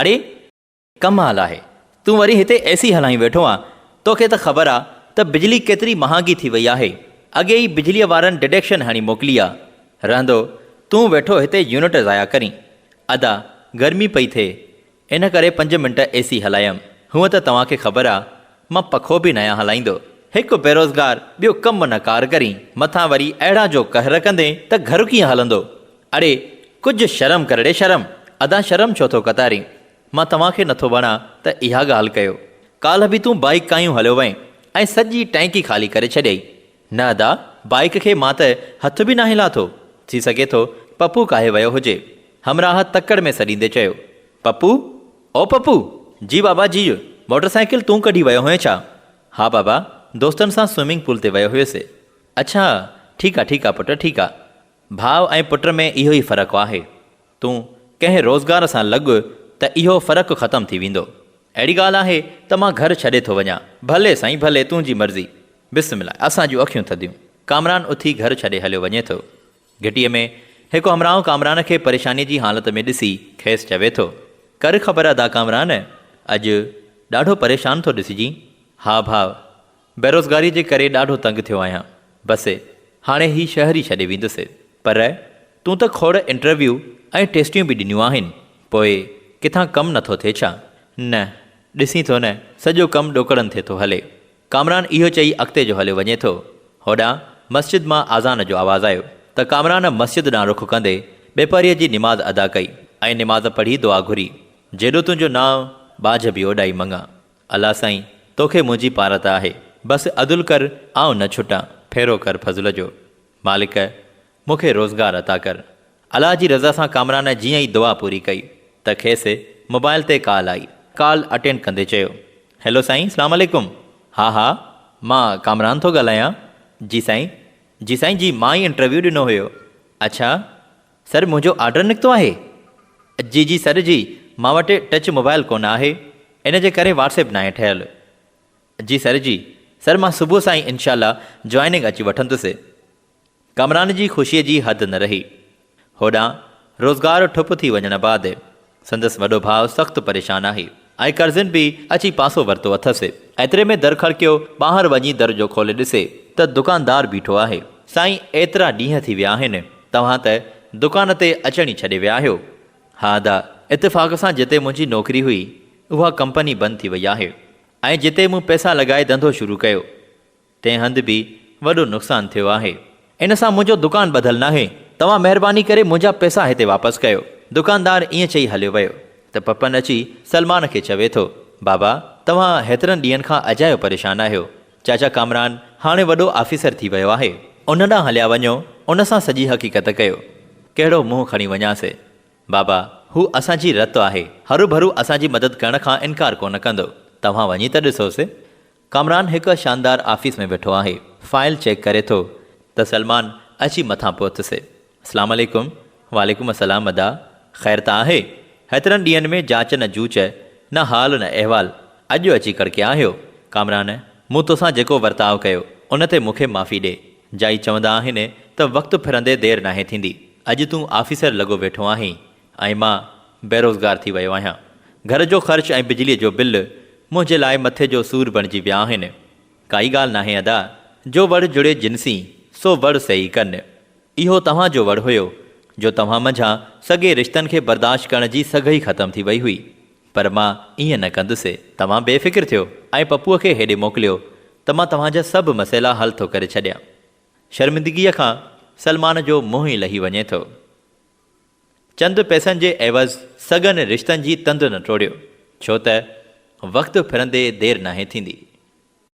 اڙي! ڪمال آهي، تون وري هتي اي سي هلائين ويٺو آن، توکي ته خبر آ ته بجلي ڪيتري مهانگي ٿي وئي آهي، اڳي ئي بجليء وارن ڊڊيڪشن هڻي موڪلي آ، رهندو تون ويٺو هتي يونٽ ضايع ڪرين. ادا، گرمي پئي ٿئي، ان ڪري پنج منٽ اي سي هلايم، هونء ته توهان کي خبر آ مان پکو به ناهيان هلائيندو. هڪ بيروزگار ٻيو ڪم نه ڪار ڪرين، مٿان وري اهڙا جو قهر ڪندين ته گهر ڪيئن هلندو؟ اڙي ڪجهه شرم ڪر ڙي شرم. ادا شرم ڇو ٿو قطارين؟ مان توهان کي نٿو وڻان ته اها ڳالهه ڪيو. ڪالهه به تون بائيڪ ڪاهيون هليو وئين ۽ سڄي ٽئنڪي خالي ڪري ڇڏيئي. نه ادا بائيڪ کي مان ته هٿ به ناهي لاٿو. ٿي سگهي ٿو پپو ڪاهي ويو هجي. همراهه تڪڙ ۾ سڏيندي چيو. پپو! او پپو! جي بابا جي. موٽر سائيڪل تون ڪڍي ويو هئين ڇا؟ ها بابا دوستن سان سوئمنگ پول تي ويو هيس. اڇا! ٺيڪ آ ٺيڪ آ پٽ ٺيڪ آ. ڀاء ۽ پٽ ۾ اهو ئي فرق آهي. تون ڪنهن روزگار سان لڳ ته اهو فرق ختم ٿي ويندو. اهڙي ڳالهه آهي ته مان گهر ڇڏي ٿو وڃان. ڀلي سائين ڀلي تنهنجي مرضي. بسم الله اسان جون اکيون ٿڌيون. ڪامران اٿي گهر ڇڏي هليو وڃي ٿو. گهٽيء ۾ هڪ همراهه ڪامران کي پريشانيء جي حالت ۾ ڏسي کيس چوي ٿو. ڪر خبر ادا ڪامران، اڄ ڏاڍو پريشان ٿو ڏسجين. ها ڀاء، بيروزگاريء جي ڪري ڏاڍو تنگ ٿيو آهيان. بس هاڻي هي شهر ئي ڇڏي ويندس. پر تون ته کوڙ انٽرويو ۽ ٽيسٽيون به ڏنيون آهن، پوء ڪٿان ڪم نٿو ٿئي ڇا؟ نه، ڏسين ٿو نه، سڄو ڪم ڏوڪڙن تي ٿو هلي. ڪامران اهو چئي اڳتي جو هليو وڃي ٿو. هوڏانهن مسجد مان اذان جو آواز آيو ته ڪامران مسجد ڏانهن رخ ڪندي ٻيپهريء جي نماز ادا ڪئي ۽ نماز پڙهي دعا گهري، جيڏو تنهنجو نانء، ٻاجهه به اوڏائي مڱان. الله سائين توکي منهنجي پارت آهي، بس عدل ڪر آئون نه ڇٽان، ڦيرو ڪر فضل جو، مالڪ مون کي روزگار عطا ڪر. الله جي رضا سان ڪامران جيئن ئي دعا پوري ڪئي ته کيس موبائل تي ڪال آئي، ڪال اٽينڊ ڪندي چيو، هيلو سائين اسلام عليڪم، ها ها مان ڪامران ٿو ڳالهايان، جي سائين، جي سائين جي مان ئي انٽرويو ڏنو هيو، اڇا سر منهنجو آرڊر نڪتو آهي؟ جي جي سر جي مان وٽ ٽچ موبائل ڪونه آهي ان جي ڪري واٽس ايپ ناهي ٺهيل. جي سر جي سر مان صبح سان ئي انشاء الله جوائننگ اچي وٺندس. ڪامران جي خوشي جي حد نه رهي. هوڏانهن روزگار ٺپ ٿي وڃڻ بعد سندس وڏو ڀاء سخت پريشان آهي ۽ قرضين به اچي پاسو ورتو اٿس. ايتري ۾ در کڙڪيو، ٻاهر وڃي در جو کولي ڏسي ته دڪاندار بيٺو آهي. سائين ايترا ڏينهن ٿي ويا آهن، توهان ته دڪان تي اچڻ ئي ڇڏي ويا آهيو. ها ادا، اتفاق سان جتي منهنجي نوڪري هئي، اها ڪمپني بند ٿي وئي آهي ۽ جتي مون پئسا لڳائي ڌنڌو شروع ڪيو، تنهن هنڌ به وڏو نقصان ٿيو آهي. ان سان منهنجو دڪان ٻڌل ناهي. توهان مهرباني ڪري منهنجا پئسا هتي واپس ڪيو. دڪاندار ائين چئي هليو ويو ته پپن اچي سلمان کي چوي ٿو، بابا توهان هيترن ڏينهن کان اجايو پريشان آهيو. چاچا ڪامران هاڻي وڏو آفيسر ٿي ويو آهي. ان ڏانهن هليا وڃو، ان سان سڄي حقيقت ڪيو. ڪهڙو منهن کڻي وڃانس. بابا هو اسان جي رت آهي. هروڀرو اسان جي مدد ڪرڻ کان انڪار ڪونه ڪندو. توهان وڃي ته ڏسوس. ڪامران هڪ شاندار آفيس ۾ ويٺو آهي. فائيل چيڪ ڪري ٿو ته سلمان اچي مٿان پهتس. اسلام عليڪم. وعليڪم السلام ادا. خير ته آهي؟ هيترن ڏينهن ۾ جاچ نه جوچ، نه حال نه احوال. اڄ اچي ڪڙڪيا آهيو. ڪامران، مون توسان جيڪو ورتاء ڪيو، ان تي مون کي معافي ڏي. جائي چوندا آهن ته وقت ڦرندي دير ناهي ٿيندي. اڄ تون آفيسر لڳو ويٺو آهين ۽ مان بيروزگار ٿي ويو آهيان. گهر جو خرچ ۽ بجليء جو بل منهنجي لاء مٿي جو سور بڻجي ويا آهن. ڪائي ڳالهه ناهي ادا، جو وڙ جڙي جن سين، سو وڙ سهي ڪن. اهو توهان جو وڙ هيو، جو توهان منجهان سڳي رشتن کي برداشت ڪرڻ جي سگهه ئي ختم ٿي وئي هئي. پر مان ائين نه ڪندس. توهان بي فڪر ٿيو ۽ پپوء کي هيڏي موڪليو ته مان توهان جا سڀ مسئلا حل ٿو ڪري ڇڏيان. شرمندگيء کان سلمان جو منهن ئي لهي وڃي ٿو. چند پئسن جي عيوض سڳن رشتن جي تند نه ٽوڙيو، ڇو ته وقت ڦرندي دير ناهي ٿيندي.